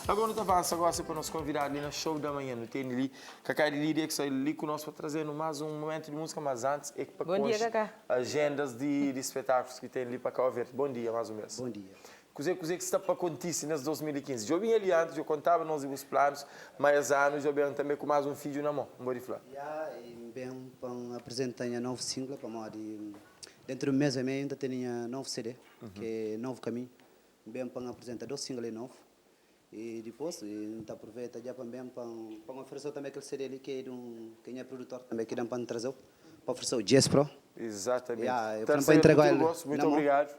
Agora nu ta avansa gosi pa nos konvidadu li na Show da Manhã. Nu tene li Kaká di Lidia ki sta li ku nos pa traze-nu más un momentu di múzika, mas antis é pa Bon dia konxe Kaká. ajendas di spetákulus ki ten li pa Kau Verdi. Bon dia más un bês. Bon dia. Kuzê kuzê ki sta pa kontise nes 2015? Djo bin ali antis, djo kontaba nos di bus planus, ma es anu djo ben tanbe ku más un fidju na mon, N pode fla. Ya, i N ben pa N aprizenta nha novu single, pamodi dentru di un mês e meiu N ta tene nha novu CD, ki é Novu Kaminhu. N ben pa N aprizenta dos single novu i dipôs N ta apruveita dja pa N ben pa N pa N ofereseu tanbe kel CD li ki é di un ki é nha produtor tanbe ki da-m pa N traze-u, pa ofereseu, Jess Pro. Exatamente. Ya, el Ta fla-m pa resebe ku intrega-u tudu el gostu. na Muitu mon. obrigadu.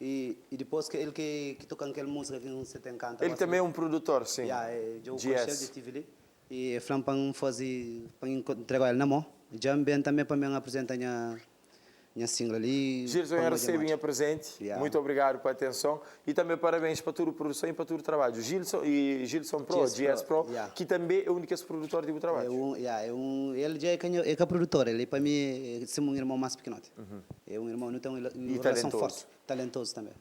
I i dipôs ke el ke ki toka-m kel múzika ki N ta enkanta El gosi tanbe li. é un produtor, sin. Ya, e dja u konxe-l, dja GS. tivi li. I el fla-m pa N faze, pa N intrega-u el na mon. Dja N ben tanbe pa N ben aprizenta nha nha single li Gilson pa nha N odja resebe modi. nha prezenti. Ya. Muito obrigadu pa atenson i tanbe parabens pa tudu produson i pa tudu trabadju. Gilson i Gilson Pro, GS GS Pro, Pro, ya. ki tanbe é un di kes produtor di bu É trabadju. un, ya, é un, el dja é ka nha, é ka produtor, el é pa mi é sima un irmon más pikinoti. É un irmon, nu ten un I relason talentozu. forti, talentozu tanbe.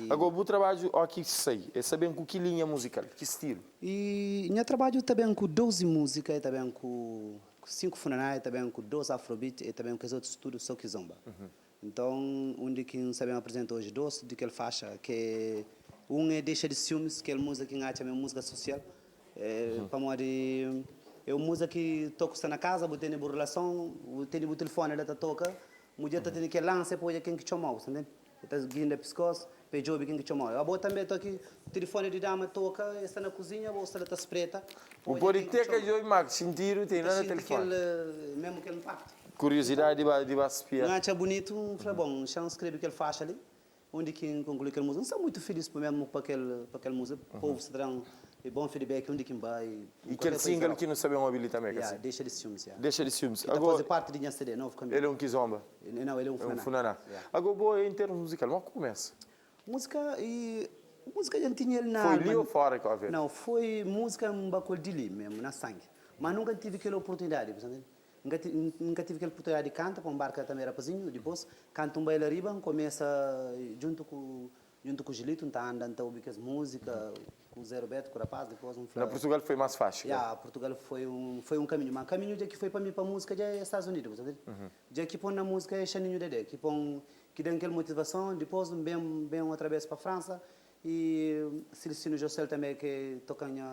I. Ago bu trabadju ó ki sai, é sa ben ku ki linha muzikal, ki stilu? I nha trabadju ta ben ku 12 múzika, e ta ben ku 5 funaná, e ta ben ku 2 afrobeat, e ta ben ku kes otus tudu so kizomba. Nton, undi ki N sta ben aprizenta oji 2 di kel faxa, ke un é Dexa di Siumis, kel múzika ki N atxa ma é un múzika sosial, pamodi é un múzika ki toku sta na kaza, bu tene bu relason, bu tene bu tilifoni la ta toka, mudjer ta tene kel ánsia pa odja ken ki txoma-u, sta ntende? E ta ginda piskos pa e djobe ken ki txoma-u. Abo tanbe toki tilifoni di dama toka, e sta na kuzinha, abo sta la ta spreta pa Bu odja pode ken ki te ka txoma. djobe ma xintidu Bu ten ta la na xinti tilifoni. kel mesmu kel npaktu. Kuriozidadi Nton, di ba di ba N spia. atxa bunitu, N fla, bon, xa N skrebe kel faxa li, undi ki N konklui kel múzika. N sta mutu filis pa mesmu pa kel pa kel múzika. Povu sta ta da-m bon feedback undi ki N bai, I n kel kualker país single Europa. ki nu sta ben obi li tanbe, ka Ya, si? Dexa di Siumis, ya. Dexa di Siumis. Ki ta Ago, faze parti di nha CD, Novu Kaminhu. el é un kizomba? Nau, el é un É un funaná. funaná. Ya. Ago bo em termos musical, mo ku kumesa? Músika e músika dja N tinha el na Foi li alma. ou fora di Cabo Verde? Nau, foi músika N ba ku el di li mesmu, na sangi. Ma nunka N tive kel oportunidadi, bu sa ntende? N ka N ka tive kel oportunidadi di kanta, pa N barka tanbe rapazinhu. Dipôs, kantu N bai la riba, N kumesa djuntu ku Djuntu ku Gilito N ta anda N ta obi kes múzika ku Zé Roberto ku rapaz dipôs N Na fla Portugal foi más fácil, Ya, Portugal foi un foi un kaminhu ma kaminhu dja ki foi pa mi pa múzika dja é Estados Unidos bu ta ntende? Dja ki pon na múzika é Xaninho Dedé ki pon ki dan kel motivason dipôs N ben ben otra bes pa Fransa i Celestino Josel tanbe ke tokan nha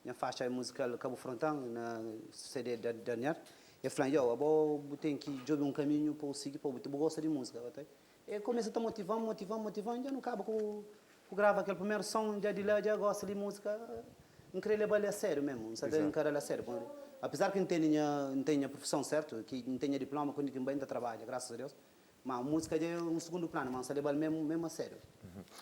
nha faxa muzikal Cabo Frontan na CD da Daniel el flan yo abo bu ten ki djobe un kaminhu pa bu sigi pa bu gosta di múzika bu ta E kumesa ta motivan, motivan, motivan, dja nu kaba ku ku grava kel primeru son, dja di la dja gosta di múzika, N kre leba-l a sériu mesmu, N sa ta enkaral a sériu, pamodi apezar ki N tene nha, N ten nha prufison sertu, ki N ten nha diploma, kundi ki N bai N ta trabadja, grasas a Deus, ma múzika dja é un sugundu planu, ma N sa leba-l mesmu, mesmu a sériu.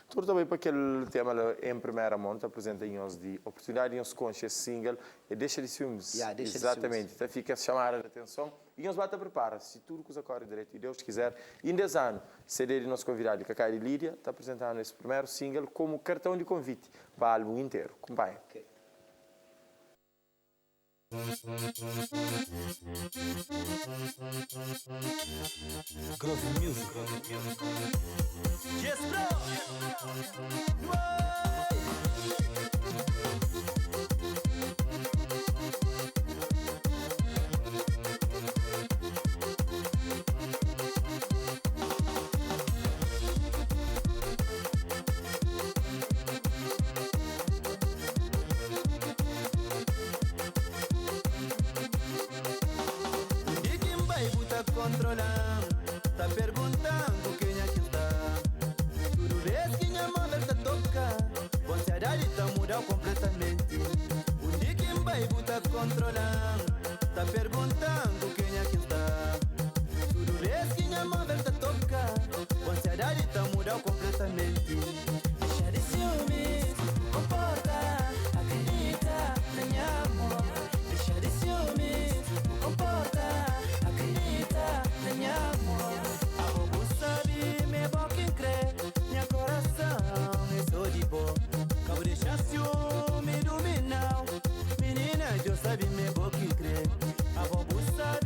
Tudu ta bai pa kel tema la em primera mon, ta aprizenta nhos di oportunidadi di nhos konxe es single, é Dexa di Siumis. Ya, Dexa di Siumis. Exatamente, ta fika es chamada di atenson. I nhos ba ta pripara, si tudu kuza kóre dretu i Deus kizer, inda es anu, CD di nos konvidadu Kaká di Lídia ta aprizenta-nu es primeru single komu kartãu di konviti pa álbun interu. Kunpanha! Groove Music. Yes bro. Undi ki N bai bu ta kontrola-m Ta pergunta-m ku kenha ki N sta Tudu bes ki nha móvel ta toka Bo ansiadadi ta muda konpletamenti Undi ki N bai bu ta kontrola-m Ta pergunta-m ku kenha ki N sta Tudu bes ki nha móvel ta toka Bo ansiadadi ta muda konpletamenti Dexa di siumis, bu konporta Akredita na nha amor Dexa di siumis, bu konporta Akredita na nha amor Abo bu sabe m'é bo ki N kre Nha korason é so di bo Ka bu dexa siumi dumina-u Minina, djo sabe m'é bo ki N kre Abo bu sabe.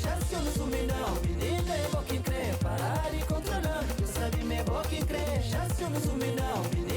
Chance eu não sumi não. Menina, é bo que crê. Para de controlar. Eu sabe me bo que crê. Chance eu não sumi não.